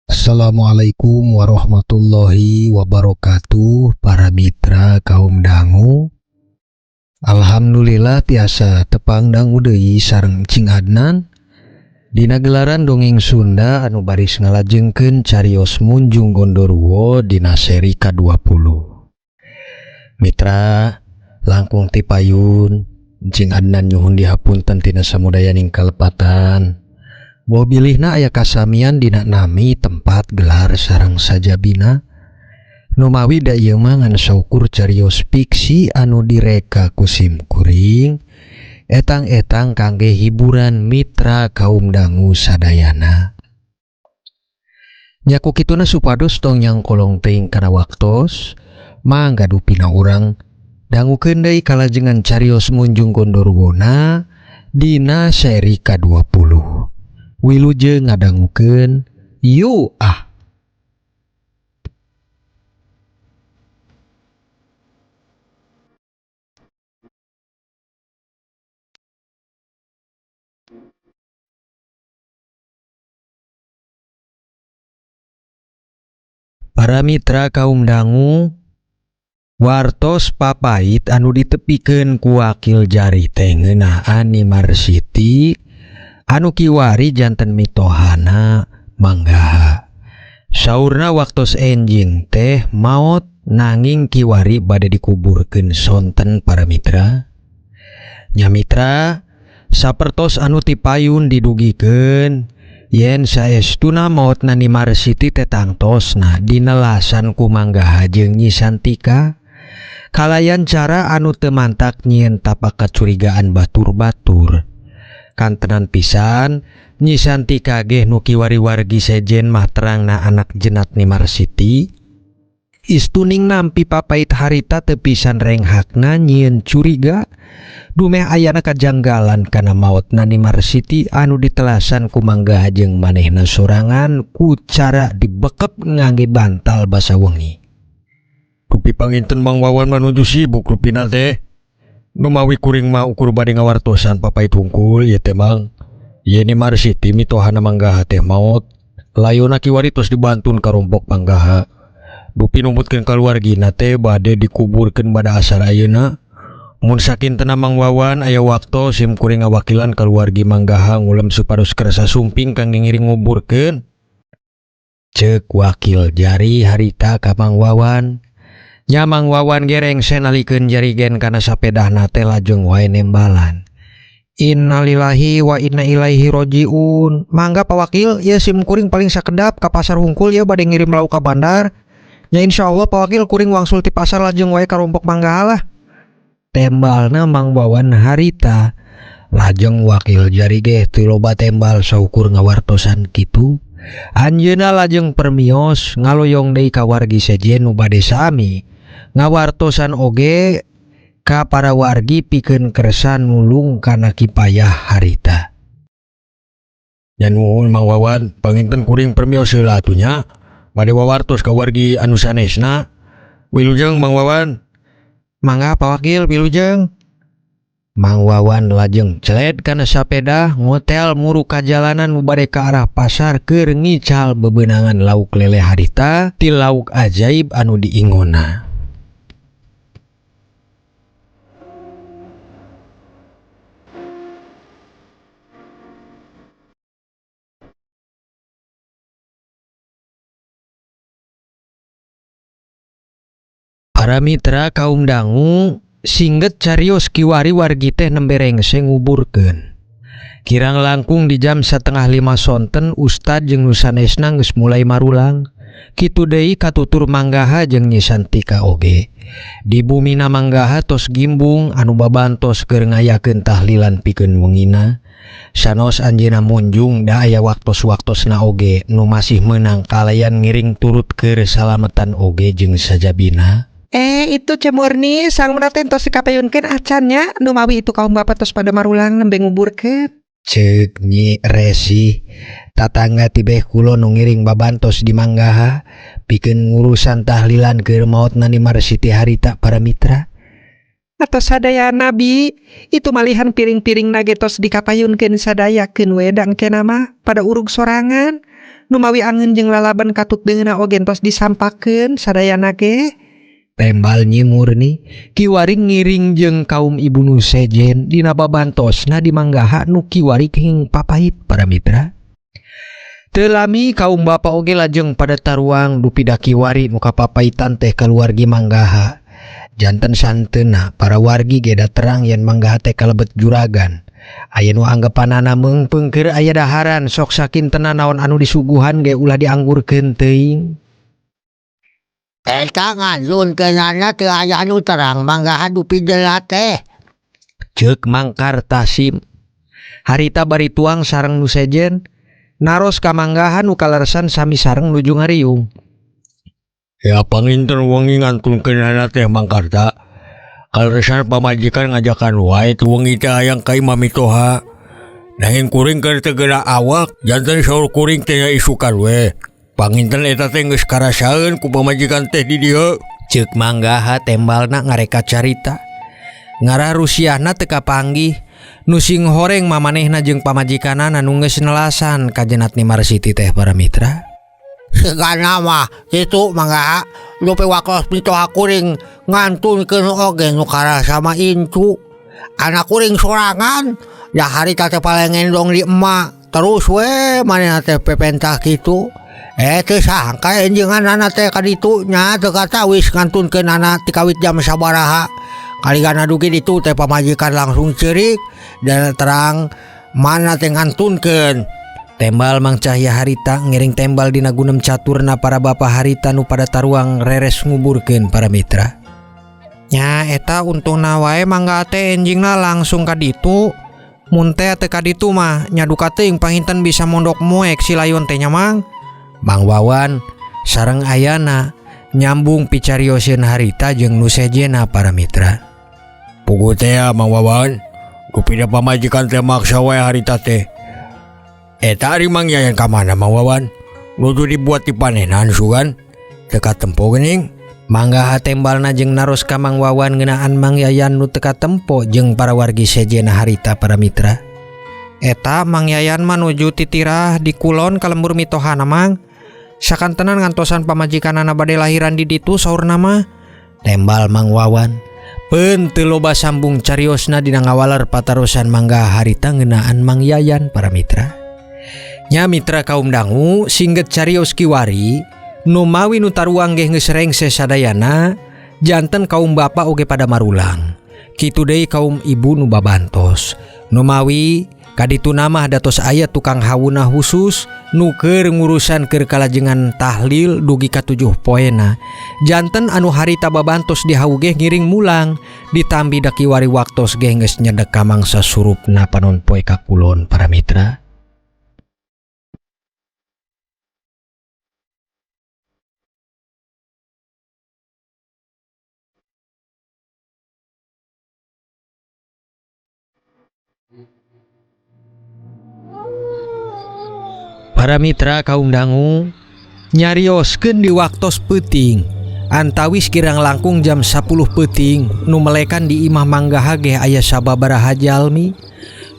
Assalamualaikum warahmatullahi wabarakatuh, para mitra kaum dangu. Alhamdulillah tiasa tepang dangu deui sareng Cing Adnan dina gelaran dongeng Sunda anu baris ngalajengkeun carios Munjung Gondoruwo dina seri ka-20. Mitra, langkung ti payun Cing Adnan nyuhun dihapunten tina samudayaning kalepatan. Boh bilihna aya kasamian dina nami tempat gelar sareng sajabina. Numawi da ieu mah ngan saukur carios fiksi anu direka ku sim kuring, etang-etang kangge hiburan mitra kaum dangu sadayana. Nya ku kituna supados tong nyangkolong teuing kana waktos, mangga dupina urang dangukeun deui kalajengan carios Munjung Gondoruwona dina seri ka-20. Wilujeng ngadangukeun, yu ah. Para mitra kaum dangu, wartos papait anu ditepikeun ku wakil jari teh ngeunaan Nyi Marsiti anu kiwari janten mitohana Manggaha. Saurna waktos enjing teh maot nanging kiwari bade dikuburkeun sonten para mitra. Nya mitra, sapertos anu tipayun didugikeun yen saestuna maotna Nyi Marsiti teh tangtosna dinelasan ku Manggaha jeung Nyi Santika kalayan cara anu teu mantak nyieun tapak kacurigaan batur-batur. Kantenan pisan Nyi Santika geh nu kiwari wargi sejen mah terangna anak jenat Nyi Marsiti. Istuning nampi papait harita teu pisan renghakna nyieun curiga dumeh ayana kajanggalan kana maotna Nyi Marsiti anu ditelasan ku Manggaha jeung manehna sorangan ku cara dibekep ngangge bantal basa wengi. Rupi panginten Mang Wawan manuju sibuk rupina teh. Numawi kuring mah ukur bade ngawartosan papait hungkul ieu teh Mang. Ye Nyi Marsiti mitohana Manggaha teh maot. Layona kiwari tos dibantun ka rompok Manggaha. Dupi numutkeun kaluargina teh bade dikuburkeun bada asar ayeuna. Mun sakintena Mang Wawan aya wakto sim kuring ngawakilan kaluargi Manggaha ngulem supados kersa sumping kangge ngiring nguburkeun. Ceuk wakil jari harita ka Mang Wawan. Nya Mang Wawan gereng senalikeun jarigen kana sapedahna teh lajeng wae nembalan. Innalillahi wa inna ilaihi rajiun. Mangga Pak Wakil, ieu sim kuring paling sakedap ka pasar hungkul ieu bade ngirim lauk ka bandar. Nya insyaallah Pak Wakil kuring wangsul ti pasar lajeng wae ka rompok Manggaha lah. Tembalna Mang Wawan harita. Lajeng wakil jari geh teu loba tembal saukur ngawartosan kitu. Anjeunna lajeng permios ngaloyong deui ka wargi sejen nu bade sami. Ngawartosan oge ka para wargi pikeun kersa nulung kana kipayah harita. Nya nuhun Mang Wawan, panginten kuring permios heula atuh nya. Bade wawartos ka wargi anu sanesna. Wilujeng Mang Wawan. Mangga Pak Wakil, wilujeng. Mang Wawan lajeng celed kana sapeda ngotel muru ka jalanan nu bade ka arah pasar keur ngical bebenangan lauk lele harita ti lauk ajaib anu diingona. Para mitra kaum dangu singget carios kiwari wargi teh nembe rengse nguburkeun. Kirang langkung di jam setengah lima sonten ustad jeung nu sanesna geus mulai marulang. Kitu deui katutur Manggaha jeung Nyi Santika oge. Di bumina Manggaha tos gimbung anu babantos keur ngayakeun tahlilan pikeun wengina. Sanos anjeunna munjung da aya waktos-waktosna oge nu masih meunang kalayan ngiring turut keur salametan oge jeung sajabina. Itu Cemurni sang mena teh tos dikapayunkeun acan nya numawi itu kaum bapak tos pada marulang nembe nguburkeun. Ceuk Nyi Resi tatangga tibeh kulon nu ngiring babantos di Manggaha pikeun ngurusan tahlilan keur maotna Nyi Marsiti harita para mitra. Atos sadayana Bi, itu malihan piring-piringna ge tos dikapayunkeun sadaya keun we da engkena mah pada urug sorangan. Numawi angeun jeung lalaban katut deungeunna oge tos disampakeun sadayana ge. Tembal Nyi Murni kiwari ngiring jeung kaum ibu nu sejen dina babantosna di Manggaha nu kiwari kenging papait para mitra. Teu lami kaum bapa oge lajeng pada taruang dupi da kiwari nu kapapaitan teh kaluargi Manggaha. Janten santeuna para wargi ge da terang yen Manggaha teh kalebet juragan. Aya nu anggapanana meungpeung keur aya daharan sok sakintena naon anu disuguhan ge ulah dianggurkeun teuing. Eta ngantunkeunana teu aya anu terang Manggaha dupi jela teh. Ceuk Mang Kartasim. Harita bari tuang sareng nu sejen naros ka Manggaha nu kaleresan sami sareng nuju ngariung. Ya panginten wengi ngantunkeunana teh Mang Karta. Kaleresan pamajikan ngajakan wae teu wengi teh hayang ka imah mitoha. Nanging kuring keur teu geura awak janten saur kuring teh nya isukan we. Panginten eta teh geus karasaeun ku pamajikan teh di dieu. Ceuk Manggaha tembalna ngareka carita. Ngarah rusiahna teu kapanggih. Nu sing horeng mamanehna jeung pamajikanana nu geus nelasan ka jenat Ni Marsiti teh para mitra. Sigana mah kitu Manggaha dupi waktos mitoha kuring ngantunkeun oge nu karasa mah incu. Anak kuring sorangan da harita teh palengendong di emak terus we manehna teh pepentah kitu. Teu sangka enjinganana teh ka ditu nya teu katawis ngantunkeunana ti kawit jam sabaraha. Kaligana dugi ditu teh pamajikan langsung ceurik dan terang mana teh ngantunkeun. Tembal Mang Cahya harita ngiring tembal dina gunem caturna para bapa harita nu pada taruang reres nguburkeun para mitra. Nya eta untungna wae Mangga teh enjingna langsung ka ditu. Mun teh teu ka ditu mah nya duka teuing panginten bisa mondok moek si layon teh nya Mang. Mang Wawan sareng ayana nyambung picarioseun harita jeung nu sejena para mitra. Puguh teh ya Mang Wawan, dupi da pamajikan teh maksa wae harita teh. Eta ari Mang Yayan ka mana Mang Wawan? Nuju dibuat di panenan sugan. Teu katempo geuning. Manggaha tembalna jeung naros ka Mang Wawan ngeunaan Mang Yayan nu teu katempo jeung para wargi sejena harita para mitra. Eta Mang Yayan mah nuju titirah di kulon ka lembur mitohana Mang. Sakantenan ngantosan pamajikanana bade lahiran di ditu saurna mah. Tembal Mang Wawan. Peun teu loba sambung cariosna dina ngawaler patarosan Manggaha harita ngeunaan Mang Yayan para mitra. Nya mitra kaum dangu singget carios kiwari numawi nu taruang ge geus rengse sadayana janten kaum bapa oge pada marulang. Kitu deui kaum ibu nu babantos. Numawi kaditu mah datos aya tukang hawuna khusus nu keur ngurusan keur kalajengan tahlil dugi ka 7 poena. Janten anu harita babantos dihawu ge ngiring mulang ditambi da kiwari waktos ge geus nyedek ka mangsa surupna panon poe ka kulon para mitra. Para mitra kaum dangu nyarioskeun di waktos peuting antawis kirang langkung jam 10 peuting nu melekan di imah Manggaha ge aya sababaraha jalmi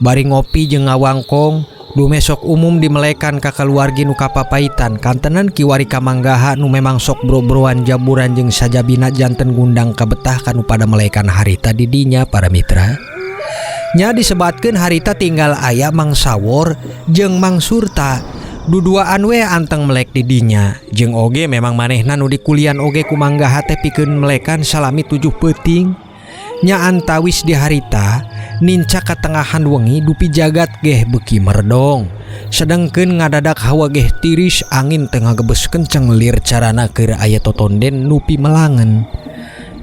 bari ngopi jeung ngawangkong dumesok umum dimelekan ka kaluargi nu kapapaitan kantenan kiwari ka Manggaha nu memang sok bro-broan jaburan jeung sajabina janten gundang kabetah kanu pada melekan harita di dinya para mitra. Nya disebatkeun harita tinggal aya Mang Sawor jeung Mang Surta duduaan we anteng melek di dinya jeung oge memang manehna nu dikulian oge ku Manggaha teh pikeun melekan salami 7 peuting. Nya antawis di harita nincak katengahan wengi dupi jagat geh beuki meredong sedengkeun ngadadak hawa geh tiris angin teh ngagebes kenceng lir carana keur aya totonden nupi melangen.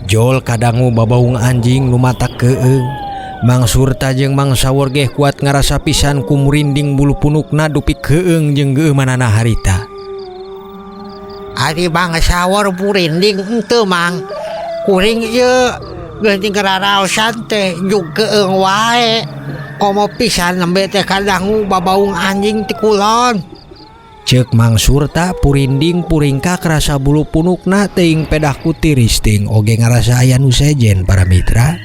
Jol kadangu babaung anjing nu mata keung. Mang Surta jeung Mang Sawor geh kuat ngarasa pisan ku murinding bulu punukna dupi keung jeung geumanana harita. Ari Mang Sawor murinding henteu Mang. Kuring ieu geuning ngararaosan teh jug keung wae. Komo pisan nembe teh kadangu babaung anjing ti kulon. Ceuk Mang Surta purinding puringkak rasa bulu punukna teuing pedah ku tiris teuing oge ngarasa aya nu sejen para mitra.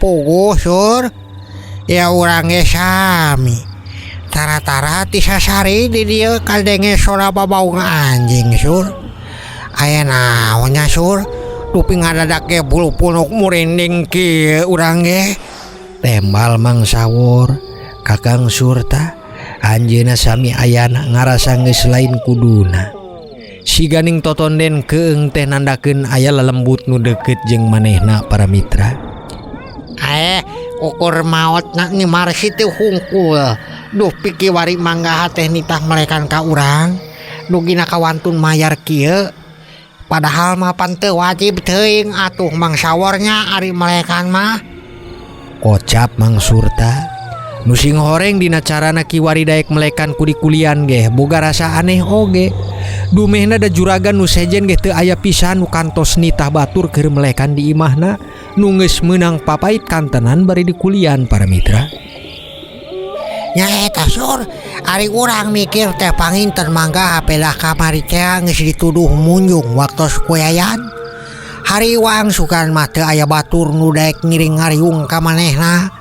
Puguh sur ya urang ge sami tara-tara ti sasari di dieu kadenge sora babaung anjing sur. Aya naon nya sur, dupi ngadadak ge bulu punuk murinding kieu urang ge. Tembal Mang Sawor Kakang Surta anjeunna sami ayana ngarasa geus lain kuduna. Siganing totonden keung teh nandakeun aya lelembut nu deukeut jeung manehna para mitra. Ukur maot na Nyi Marsiti hungkul. Duh piki wari manggaha teh nitah melekan ka urang. Dugina kawantun mayar kieu. Padahal mah pan teu wajib teuing atuh Mang Sawornya ari melekan mah. Kocap Mang Surta nu sing horeng dina carana kiwari daek melekan ku dikulian ge boga rasa aneh oge. Dumehna da juragan nu sejen ge teu aya pisan nu kantos nitah batur keur melekan di imahna nu geus meunang papait kantenan bari dikulian para mitra. Nya eta sur, ari urang mikir teh panginten mangga pelah kamari teh geus dituduh munjung waktos kuyayan. Hariwang sugan mah teu aya batur nu daek ngiring ngariung ka manehna.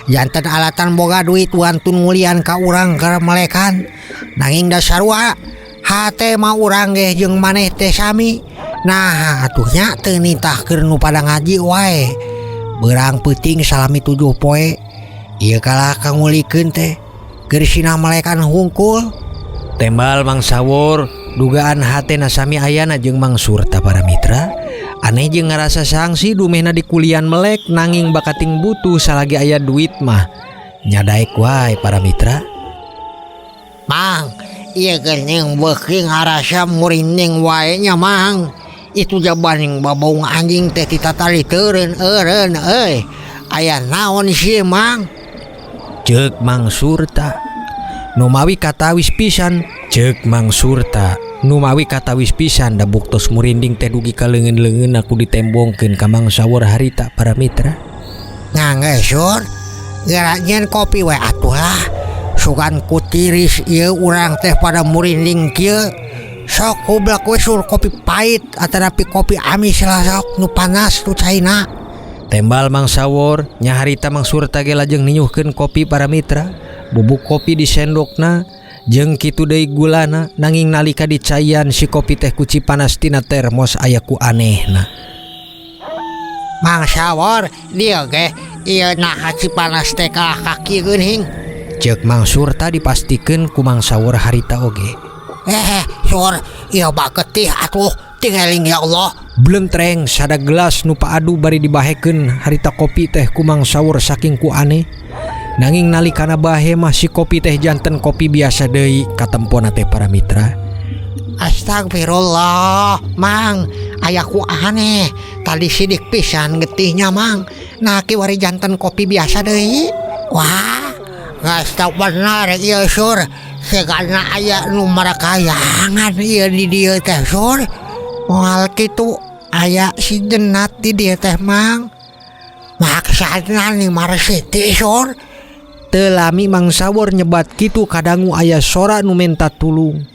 Janten alatan boga duit wantun ngulian ka urang keur melekan. Nanging da sarua hate mah urang ge jeung maneh teh sami. Nah atuh nya teu nitah keur nu pada ngaji wae. Beurang peuting salami 7 poe. Ieu kalah kangulikeun teh keur sina melekan hungkul. Tembal Mang Sawor dugaan hatena sami ayana jeung Mang Surta para mitra. Aneh jeung ngarasa sangsi dumehna dikulian melek nanging bakating butuh salagi aya duit mah nyadaek wae para mitra. Mang, ieu geuning beuki ngarasa murinding wae nya Mang. Itu jabaning babaung anjing teh titatali teureun eureun euy. Aya naon sih Mang? Ceuk Mang Surta numawi katawis pisan. Ceuk Mang Surta numawi katawis pisan da buktos murinding teh dugi ka leungeun-leungeun aku ditembongkeun ka Mang Sawor harita para mitra. Nah geus sur, geura nyeun kopi we atuh lah. Sugan ku tiris ieu urang teh pada murinding kieu. Sok hublek we sur kopi pahit atanapi kopi amis lah sok nu panas nu caina. Tembal Mang Sawor nya harita Mang Surta ge lajeng ninyuhkeun kopi para mitra. Bubuk kopi disendokna jeung kitu deui gulana nanging nalika dicaian si kopi teh kuci panas tina termos aya ku anehna. Mang Sawor dieu ge ieu naha ci panas teh kalah kaki geuning. Ceuk Mang Surta dipastikeun ku Mang Sawor harita oge. Sur, ieu bagetih atuh tingeling ya Allah. Blentreng sada gelas nu paadu bari dibahekeun harita kopi teh ku Mang Sawor saking ku aneh. Nanging nalikana bahe mah si kopi teh janten kopi biasa deui katempona teh para mitra. Astagfirullah, Mang, aya ku aneh. Tadi sidik pisan getihnya Mang. Nah kiwari janten kopi biasa deui. Wah, geus tau bener ieu sur. Segana aya nu marakayangan ieu di dieu teh sur. Moal kitu aya si jenat di dieu teh Mang. Maksadna Nyi Marsiti sur. Teu lami Mang Sawor nyebat kitu kadangu aya sora nu menta tulung.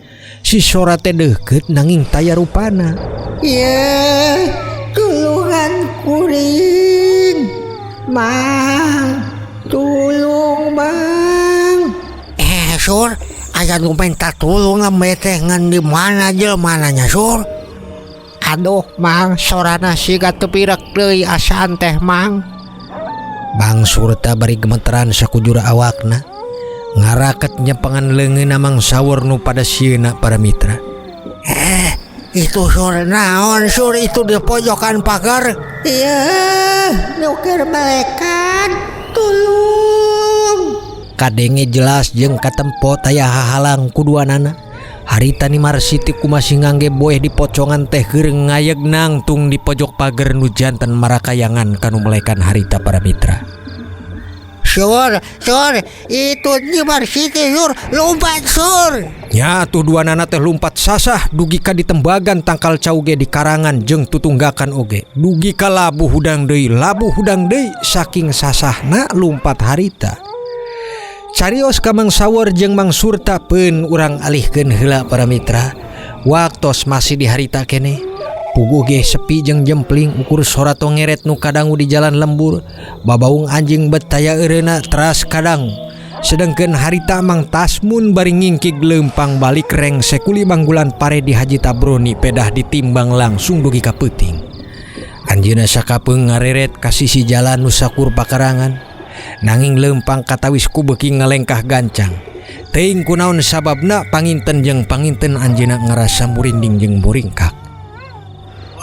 Si sora teh deukeut nanging taya rupana. Ye, tulungan kuring. Mang, tulung Mang. Sur, aya nu menta tulung lambe teh ngan di mana jelema nya sur? Aduh Mang, sorana siga teu pirek deui asaan teh Mang. Mang Surta bari gemeteran sakujur awakna. Ngaraket nyepengan leungeunna Mang Sawor nu pada sieuna para mitra. Itu sur naon sur itu di pojokan pagar? Iya, nu keur melekan. Tulung. Kadenge jelas jeung katempo taya hahalang kuduanana. Harita Nyi Marsiti kumasih ngangge boeh di pocongan teh keur ngayeg nangtung di pojok pager nu janten marakayangan kanu melekan harita para mitra. Sur, sur, itu Nyi Marsiti sur, lompat sur. Nya tuh dua nana teh lompat sasah dugi ka ditembagan tangkal cau ge di karangan jeung tutunggakan oge. Dugi ka labuh hudang deui, labuh hudang deui saking sasahna lumpat harita. Carios ka Mang Sawor jeung Mang Surta peun urang alihkeun heula para mitra. Waktos masih di harita keneh. Puguh ge sepi jeung jempling ukur sora tongeret nu kadangu di jalan lembur. Babaung anjing bet taya eureuna teras kadangu. Sedengkeun harita Mang Tasmun bari ngingkig leumpang balik rengse ku limanggulan pare di Haji Tabroni pedah ditimbang langsung dugi ka peuting. Anjeunna sakapeung ngareret ka sisi jalan nu sakur pakarangan. Nanging leumpang katawis ku beuki ngalengkah gancang. Teuing kunaon sababna panginten jeung panginten anjeunna ngarasa murinding jeung muringkak.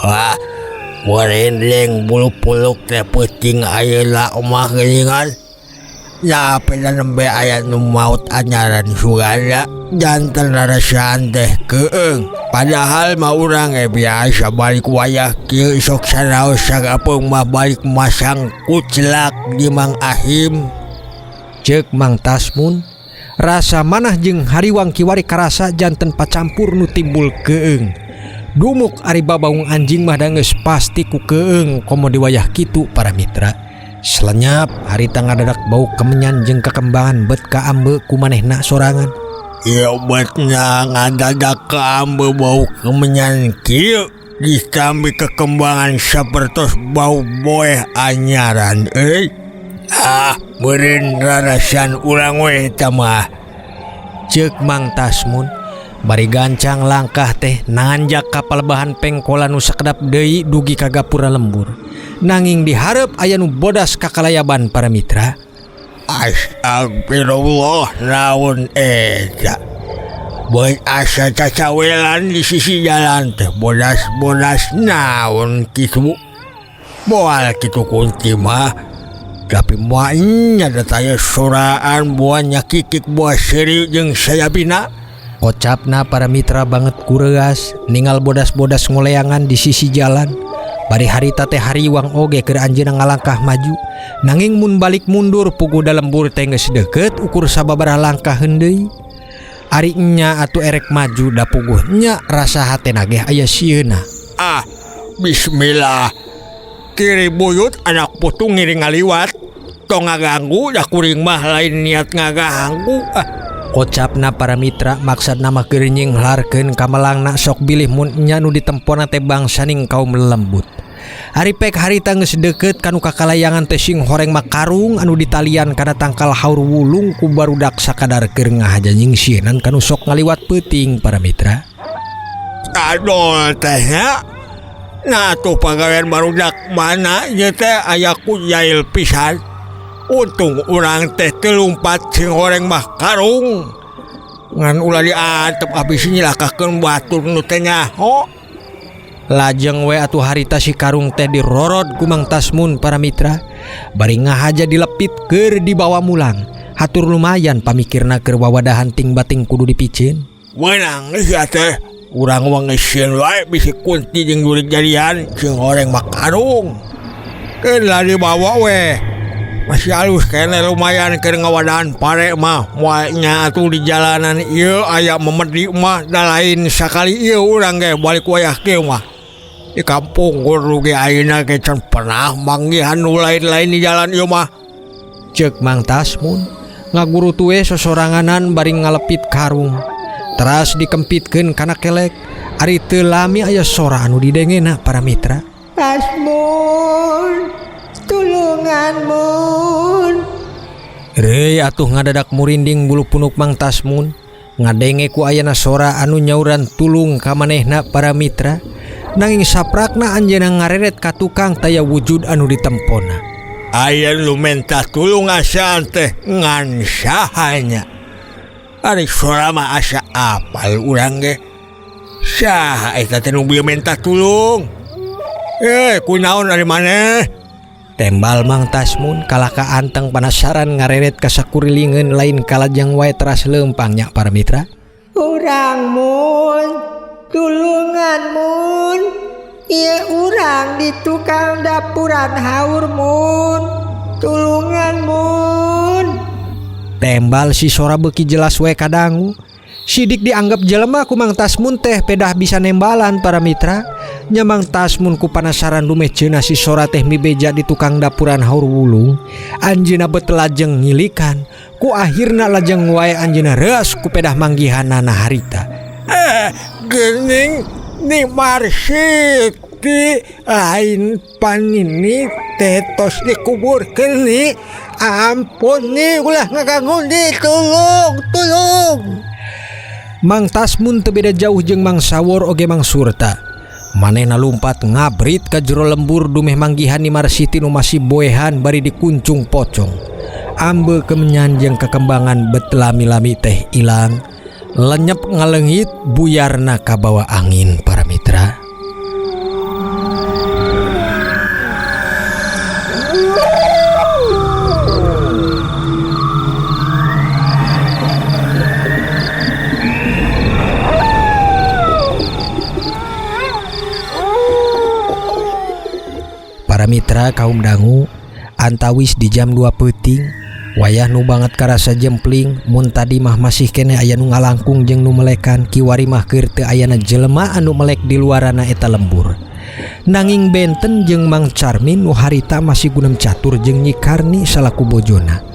Wah, merinding bulu puluk teh peuting ayeuna mah geuningan. Ya peda nembe aya nu maot anyaran suganda janten rarasaan teh keung. Padahal mah urang ge biasa balik wayah kieu sok sanaos sagapeung mah balik masang kuclak di Mang Ahim. Ceuk Mang Tasmun, rasa manah jeung hariwang kiwari karasa janten pacampur nu timbul keung. Dumuk ari babaung anjing mah da geus pasti ku keung komo di wayah kitu para mitra. Selenyap harita ngadadak bau kemenyan jeung kekembangan bet ka ambe ku manehna sorangan. Ieu betna ngadadak ka ambe bau kemenyan kieu ditambi kekembangan sapertos bau boeh anyaran euy. Ah, meureun rarasan urang we eta mah. Ceuk Mang Tasmun bari gancang langkah teh nanjak ka palebahan pengkolan nu sakedap deui dugi ka gapura lembur. Nanging dihareup aya nu bodas kakalayaban para mitra. Astagfirullah naon eta. Beut asa cacawelan di sisi jalan teh bodas-bodas naon kitu. Moal kitu kunti mah. Tapi moal nya da taya soraan moal nya kikik buah seuri jeung sayabina. Kocapna para mitra banget kureas ningal bodas-bodas ngoleangan di sisi jalan. Bari harita teh hariwang oge keur anjeunna ngalangkah maju. Nanging mun balik mundur puguh da lembur teh geus deukeut ukur sababaraha langkah heundeui. Ari nya atuh erek maju da puguh nya rasa hatena ge aya sieuna. Ah, bismillah. Kiri buyut anak putu ngiring ngaliwat. Tong ngaganggu da kuring mah lain niat ngaganggu. Ah. Kocapna para mitra maksudna mah keur nyinglarkeun kamelangna sok bilih mun nya nu ditempona teh bangsaning kaum lembut. Ari pek harita geus deukeut kanu kakalayangan teh sing horeng mah karung anu ditalian kana tangkal haur wulung ku barudak sakadar keur ngahaja nyingsieunan kanu sok ngaliwat peuting para mitra. Adol teh nya. Nah tuh pagawean barudak mana ieu teh aya ku jail pisan. Untung urang teh teu lumpat sing horeng mah karung. Ngan ulah diantep abis nyilakakeun batur nu teh nyaho. Lajeng we atuh harita si karung teh dirorod ku Mang Tasmun para mitra. Bari ngahaja dilepit keur dibawa mulang. Hatur lumayan pamikirna keur wawadahan ting bating kudu dipiceun. Wenang sia teh. Urang mah geus sieun wae bisi kunti jeung jurig jadian sing horeng mah karung. Keun lah dibawa we. Masih halus kene lumayan keur ngawadahan pare mah. Moal nya atuh di jalanan ieu aya memedi mah da lain sakali ieu urang ge balik wayah kieu mah. Di kampung guru ge ayeuna ge can pernah manggihan nu lain-lain di jalan ieu mah. Ceuk Mang Tasmun ngagurutu we sosoranganan bari ngalepit karung. Teras dikempitkeun kana kelek. Ari teu lami aya sora anu didengena para mitra. Tasmun, tulungan mun. Reuy atuh ngadadak murinding bulu punuk Mang Tasmun. Ngadenge ku ayana sora anu nyauran tulung ka manehna para mitra. Nanging saprakna anjeunna ngareret ka tukang taya wujud anu ditempona. Aya nu menta tulung asaan teh ngan sahanya. Ari sora mah asa apal urang ge. Saha eta teh nu bieu menta tulung? Kunaon ari maneh? Tembal Mang Tasmun kalah ka anteng penasaran ngareret ka sakurilingeun lain kalajeng wae teras leumpang nya para mitra. Urang mun, tulungan mun. Ieu urang di tukang dapuran haur mun, tulungan mun. Tembal si sora beuki jelas wae kadangu. Sidik dianggap jelema ku Mang Tasmun teh pedah bisa nembalan para mitra. Nya Mang Tasmun ku panasaran dumeh ceunah si sora teh mibeja di tukang dapuran haur wulung. Anjeunna bet lajeng ngilikan. Ku akhirna lajeng wae anjeunna reuas ku pedah manggihanana harita. Geuning ni Marsit. Siti lain pan nini teh tos dikuburkeun ni. Ampun ni ulah ngaganggu ni, tulung tulung. Mang Tasmun teu beda jauh jeung Mang Sawor oge Mang Surta. Manehna lumpat ngabrit ka jero lembur dumeh manggihan Ni Marsiti nu masih boehan bari dikuncung pocong. Ambe kemenyan jeung kekembangan bet lami-lami teh ilang, lenyep ngaleungit buyarna kabawa angin para mitra. Para mitra kaum dangu, antawis di jam 2 peuting, wayah nu banget karasa jempling, mun tadi mah masih keneh aya nu ngalangkung jeung nu melekan, kiwari mah keur teu ayana jelema anu melek di luarana eta lembur. Nanging benten jeung Mang Carmin nu harita masih gunem catur jeung Nyi Karni salaku bojona.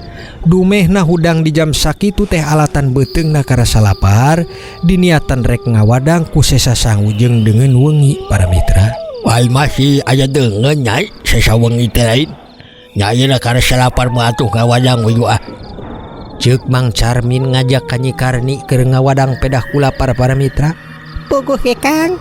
Dumehna hudang di jam sakitu teh alatan beuteungna karasa lapar, diniatan rek ngawadang ku sesa sangu jeung deungeun wengi para mitra. Wah masih aya deungeun nyai sesa wengi teh lain. Nyai na karasa lapar mah atuh ngawadang we ah. Ceuk Mang Carmin ngajak ka Nyi Karni keur ngawadang pedah ku lapar para mitra. Puguh ge Kang,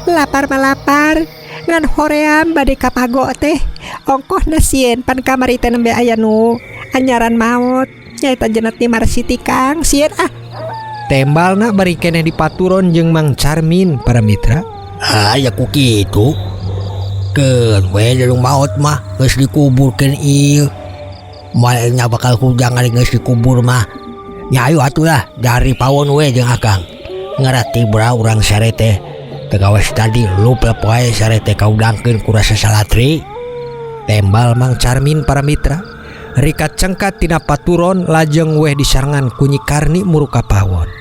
lapar mah lapar, ngan hoream bade ka pago teh. Ongkohna sieun pan kamari teh nembe aya nu anyaran maot. Nyaeta jenat Ni Marsiti Kang, sieun ah. Tembalna bari keneh dipaturon jeung Mang Carmin para mitra. Ah ya ku kitu. Keun we nu maot mah geus dikuburkeun ieu. Moal nya bakal hujang ari geus dikubur mah. Nya ayo atuh lah dari pawon we jeung akang. Ngarati bra urang sare teh. Tegawas tadi lupa poe sare teh kaudangkeun ku rasa salatri. Tembal Mang Carmin para mitra. Rika cengkat tina paturon lajeng weh disarengan ku Nyi Karni muruka pawon.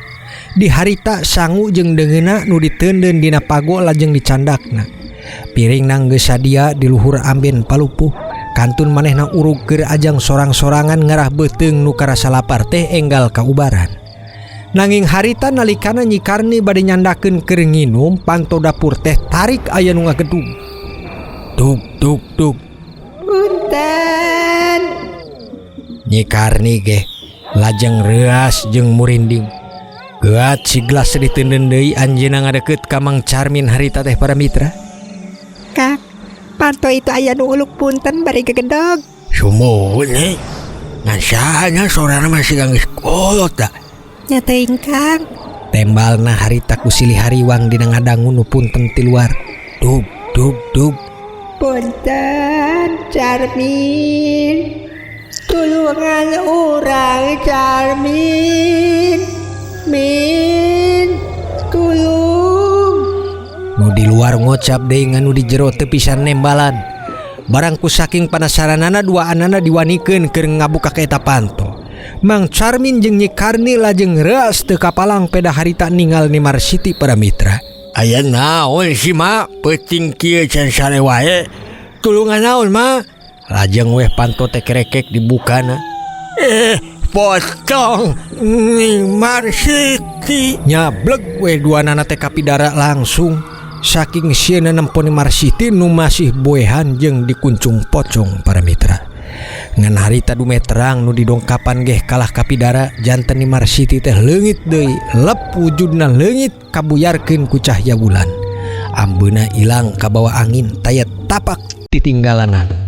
Di harita sangu jeung deungeunna nu diteundeun dina pago lajeng dicandakna. Piring nang geus sadia di luhur amben palupuh. Kantun manehna urug keur ajang sorang-sorangan ngarah beuteung nu karasa lapar teh enggal kaubaran. Nanging harita nalikana Nyi Karni bade nyandakeun keur nginum, panto dapur teh tarik aya nu ngagedug. Dug dug dug. Punten. Nyi Karni ge lajeng reuas jeung murinding. Geat siglas diteundeun deui anjeunna ngadeukeut ka Mang Carmin harita teh para mitra. Kak, panto itu aya nu uluk punten bari gegedog. Sumuhun eh. Ngan saha sorana masih geus kolot da. Nya teuing Kang. Tembalna harita ku silih hariwang dina ngadangu nu punten ti luar. Dug dug dug. Punten Carmin. Tulungan urang Carmin. Min, tulung. Nu di luar ngocap deui ngan nu di jero teu pisan nembalan. Barang ku saking panasaranana dua anana diwanikeun keur ngabuka ka eta panto. Mang Carmin jeung Nyi Karni lajeng reuas teu kapalang peda harita ningal Ni Marsiti para mitra. Aya naon sih ma, peuting kieu can sare wae. Tulungan naon ma? Lajeng weh panto teh kerekek dibukana. Potong Ni Marsiti. Nyablek weh dua nana teh kapidara langsung. Saking sieuna nempo Ni Marsiti nu masih boehan jeung dikuncung pocong para mitra. Ngan harita dume terang nu didongkapan geh kalah kapidara janten Ni Marsiti teh leungit deui, lep wujudna leungit kabuyarkeun ku cahya bulan. Ambeuna ilang kabawa angin taya tapak titinggalanan.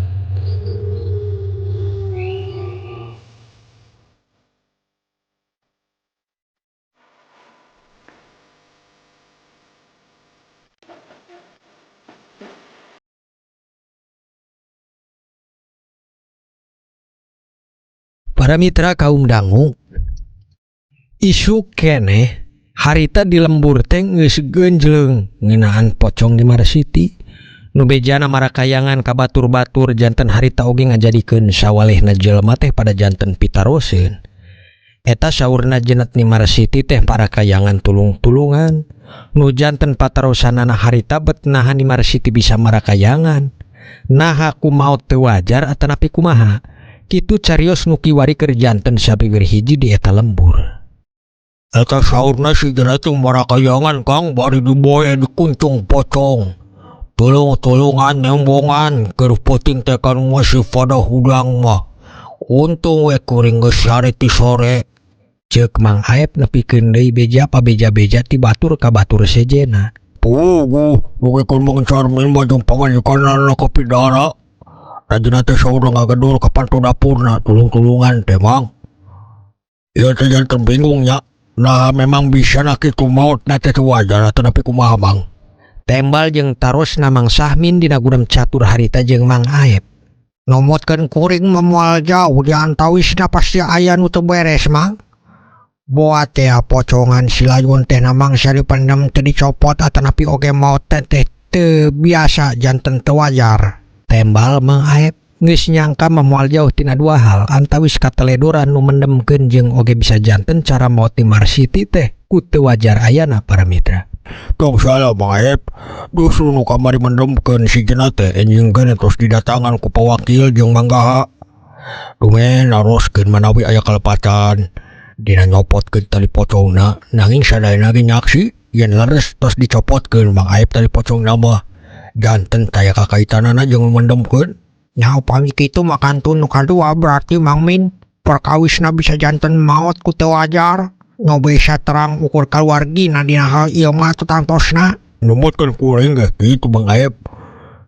Para mitra kaum dangu, isuk keneh harita di lembur teh geus genjleung ngeunaan pocong di Marsiti. Nu bejana marakayangan ka batur-batur janten harita oge ngajadikeun sawalehna jelema teh pada janten pitaroseun. Eta saurna jenat Ni Marsiti teh parakayangan tulung-tulungan. Nu janten patarosanana harita bet naha Ni Marsiti bisa marakayangan. Naha ku maot teu wajar atanapi kumaha. Kitu carios nu kiwari keur janten sabiwir hiji di eta lembur. Eta saurna si jenat teh marakayangan Kang bari diboe dikuncung pocong. Tulung-tulungan nembongan keur peuting teh kan masih pada hudang mah. Untung we kuring geus sare ti sore. Ceuk Mang Aep nepikeun deui beja pabeja-beja ti batur ka batur sejenna. Puguh dugikeun Mang Carmin mah jeung pamajikanna ka pidara. Rajina teh saur ngagedur ka panto dapurna tulung-tulungan teh Mang. Ieu teh janten bingung nya. Nah memang bisa na kitu maot na teh wajar atau nepi kumaha Mang. Tembal jeung tarosna Mang Sahmin dina gudang catur harita jeung Mang Aep. Nomotkeun kuring mah moal jauh di antawisna pasti aya nu teu beres Mang. Boa teh pocongan si layun teh na mangsa dipendem teu dicopot atanapi oge maot teh teu biasa janten teu wajar. Tembal Mang Aep geus nyangka mah moal jauh tina dua hal antawis kateledoran nu mendemkeun jeung oge bisa janten cara maot ti Marsiti teh ku teu wajar ayana para mitra. Tong salah Mang Aep, justru nu kamari mendemkeun si Jena teh enjing keneh tos didatangan ku pawakil jeung Manggaha. Dumen naroskeun manawi aya kalepatan dina nyopotkeun tali pocongna nanging sadayana ge nyaksi yen leres tos dicopotkeun Mang Aep tali pocongna mah janten taya kakaitanana jeung mendemkeun. Nya upami kitu mah kantun nu kadua berarti Mang Min perkawisna bisa janten maot ku teu wajar. Nu bisa terang ukur kaluargina dina hal ieu mah teu tangtosna. Numutkeun kuring ge kitu Mang Aep.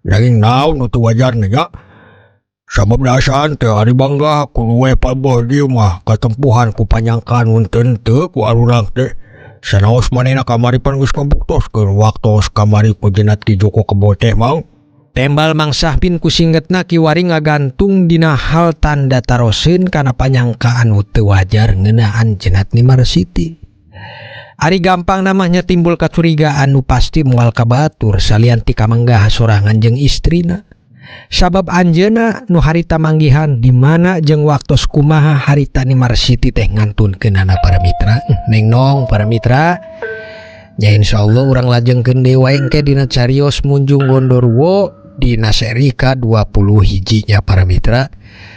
Nanging naon nu teu wajarna nya? Sabab dasaan teh ari Mangga kudu we paboh dieu mah katempuhan ku panyangkaan mun teu ku arurang teh. Sanaos manehna kamari pan geus ngabuktoskeun waktos kamari ku jenat Ki Joko Kebo teh Mang. Tembal Mang Sahmin ku singgetna kiwari ngagantung dina hal tanda taroseun kana panyangkaan nu teu wajar ngeunaan jenat Ni Marsiti. Ari gampang namanya timbul kacurigaan nu pasti moal ka batur salian ti kamanggaha sorangan jeung istrina. Sabab anjeunna nu harita manggihan di mana jeung waktos kumaha harita Ni Marsiti teh ngantunkeunana para mitra. Neng nong para mitra. Ya insyaallah urang lajengkeun deui wae engke dina carios Munjung Gondoruwo dina seri ka-20 hijinya para mitra.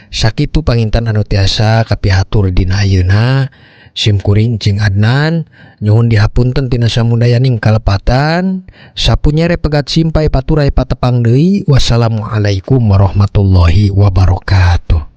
Sakitu pangintan anu tiasa kapihatur dina ayeuna. Sim kuring Cing Adnan nyuhun dihapunten tina samudayaning kalepatan. Sapunyere pegat simpai paturai patepang deui. Wassalamualaikum warahmatullahi wabarakatuh.